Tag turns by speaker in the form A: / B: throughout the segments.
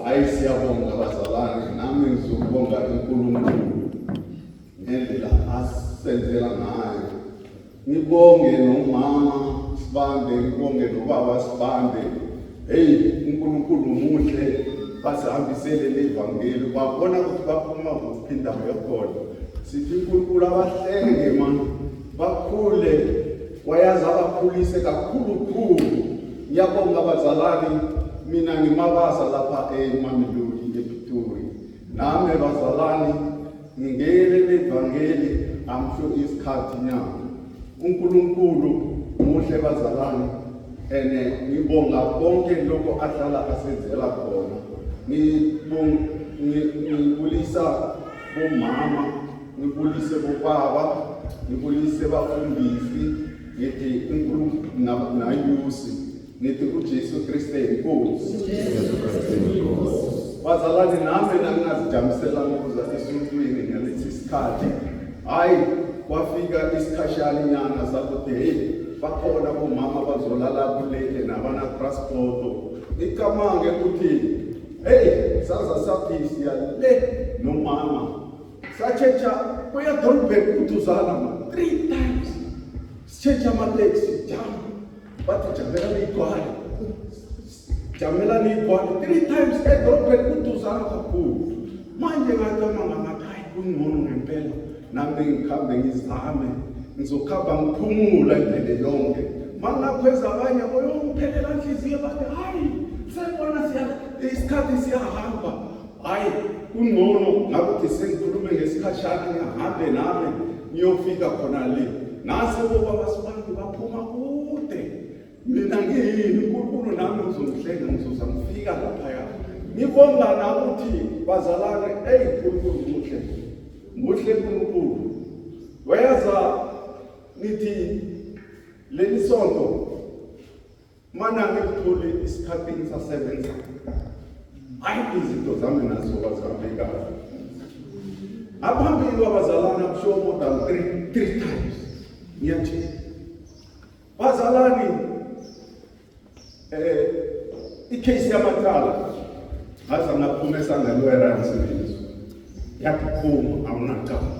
A: Hayi, siyabonga bazalwane, nami ngizokubonga uNkulunkulu ngendlela asenzela ngayo. Ngibonge nomama Sibande, ngibonge nobaba Sibande. Hey, uNkulunkulu muhle, basihambisele levangeli, babona ukuthi baphuma kuphi indawo yakhona. Sithi uNkulunkulu abahlenge man, bakhule, wayazi abakhulise kakhulu khulu. Ngiyabonga bazalwane, mina ngimabasa lapha eMamelodi ePitori. Nami bazalwane ngingene levangeli amsho isikhathi nyanga. UNkulunkulu muhle bazalwane, ene ngibonga konke lokho ahlala asenzela khona. Ngibulisa bomama, ngibulise bobaba, ngibulise bafundisi, ngithi uNkulunkulu nayusi, ngithi uJesu Kristu inkosi.
B: Jesu Kristu inkosi.
A: Bazalwane, nami nangingazijamisela ngokuza esontweni ngalesi sikhathi. Hayi, kwafika isikhashana inyanga sakuthi hey, bakhona bomama bazolala kulele nabana transport. Icamange ukuthi hey, saza sathi siya le nomama. Satshentsha kuya dorobheni kuduzana ma 3 times. Sitshentsha amateksi jam. Bathi jamela igwala. Jamela igwala 3 times edorobheni kuduzana kakhulu. Manje ngacabanga ngathi hayi, kungcono ngempela nami ngikhambe ngizame, ngizokhamba ngiphumula indlela yonke. Mangakhweza abanye boyongiphelela inhliziyo, bathi hayi, sebona siya isikhathi siyahamba. Hayi, kungcono ngakuthi sengikhulume ngesikhashana, ngihambe nami ngiyofika khona le. Nase bobaba Sibande baphuma kude, mina ngiyini, uNkulunkulu nami uzongihlenga, ngizoza ngifika laphaya. Ngibonga nakuthi bazalwane, eyi, uNkulunkulu muhle, muhle uNkulunkulu. Wayaza ngithi leli sonto mana ngikuthole isikhathi ngisasebenza, hayi, izinto zami nazo bazihambe kahle. Aphambili kwabazalwana kusho more than three times. Ngiyathi bazalwane, icase yamacala ngaza ngaphuma esangalwera yomsebenzi, yaphuma, awunacala.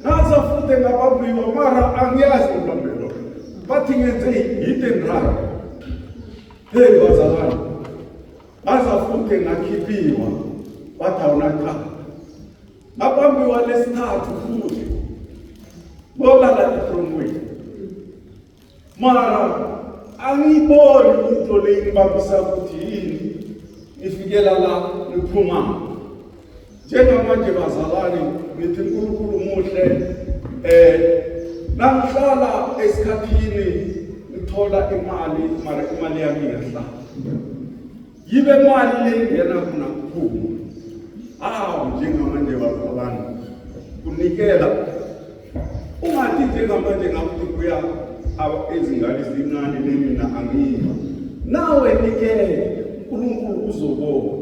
A: Ngaza futhi ngabambiwa, mara angiyazi ngibambelwa, bathi ngenze hit and run. Hey bazalwane, ngaza futhi ngakhiphiwa, bathi awunacala. Ngabambiwa lesithathu futhi, ngolala etrongweni, mara angiyiboni into le ingibambisa ukuthi yini ngifikela la ngiphuma. Njengamanje bazalwane, ngithi uNkulunkulu muhle. Nangihlala esikhathini ngithola imali, mara imali yami iyahlala, yibe imali le ingena kunakuphuma. Awu, njengamanje bazalwane, kunikela ungathi njengamanje ngakuthi kuya izingane zincane lemina angiyi nawe, nikele, uNkulunkulu uzobona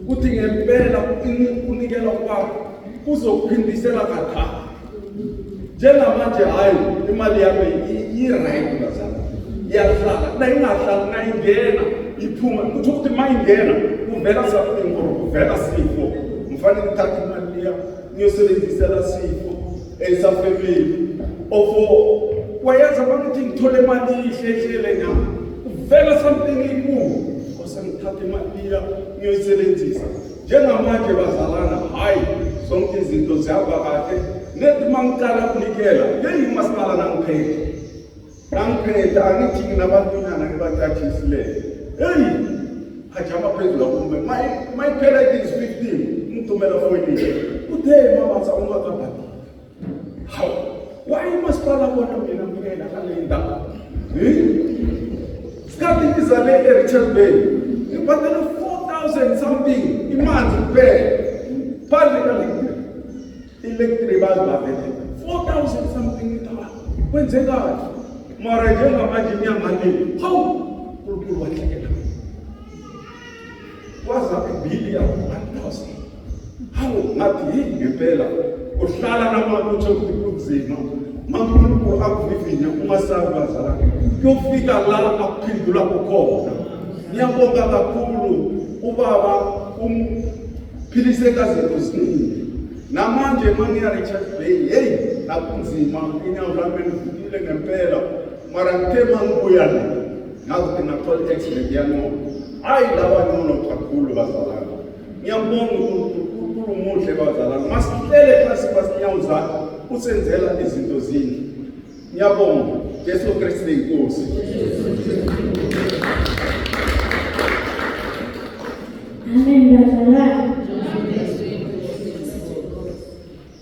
A: kuthi ngempela unikela kwakho kuzokuphindisela kathathu. Njengamanje hayi, imali yami i-right bazalwane, iyahlala. Na ingahlali, na ingena iphuma, kutho ukuthi ma ingena kuvela something or kuvela sifo, ngifanele ngithathe imali leya ngiyosebenzisela sifo esafamily ofo wayenza bakuthi ngithole imali ihlehlele nyama, kuvela something inkulu kose ngithathe imali leya ngiyoyisebenzisa. Njengamanje bazalana, hayi, zonke izinto zihamba kahle. Nethi uma ngiqala ukunikela, yeyi, umasipala nangiphethe, nangiphethe, angithi nginabantunyana ngibacatshisileyo, heyi, ajama phezulu akume mayiphela it is 15, ngithumela fonini, uthe mabasa ungakabhadali. Hawu, why umasipala bona mina kuphela kale ndawo? Sikhathi ngizale e-Richard Bay ngibhadele 4000 something imanzi kuphela, phandle kale electric bazibhadele 4000 something. Ngithi kwenzekani? Mara njengamanje inyanga le, hawu, uNkulunkulu wahlekela, kwaza ibhili ya 1000. Hawu, ngathi hey, ngempela uhlala namakutsho ukuthi kunzima. MaNkulunkulu akuvivinya, ungasabi bazalwane, kuyofika la akuphendula kukhona. Ngiyabonga kakhulu. Ubaba umphilise kazinto ziningi. Namanje mangiya Richard Bay, hey, nakunzima inyawo lami livukile ngempela. Mara ngithe mangibuya le, ngazi ngathola i-accident yanqoba. Hayi lawa ngcono kakhulu bazalwane. Ngiyambonga uNkulunkulu, uNkulunkulu umuhle bazalwane. Masihlele phansi kwasinyawo zakhe, usenzela izinto zinhle. Ngiyabonga. Jesu Kristu inkosi.
C: Amen bazalwane.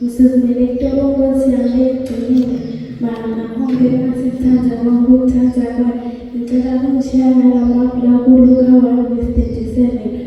C: Usivumele kutoba Nkosi yami ekugcineni mara ngakonke masikuthanda konke ukuthanda kwayo. Ngicela kungishiya ngalamavu la kuLuka 1 verse 37.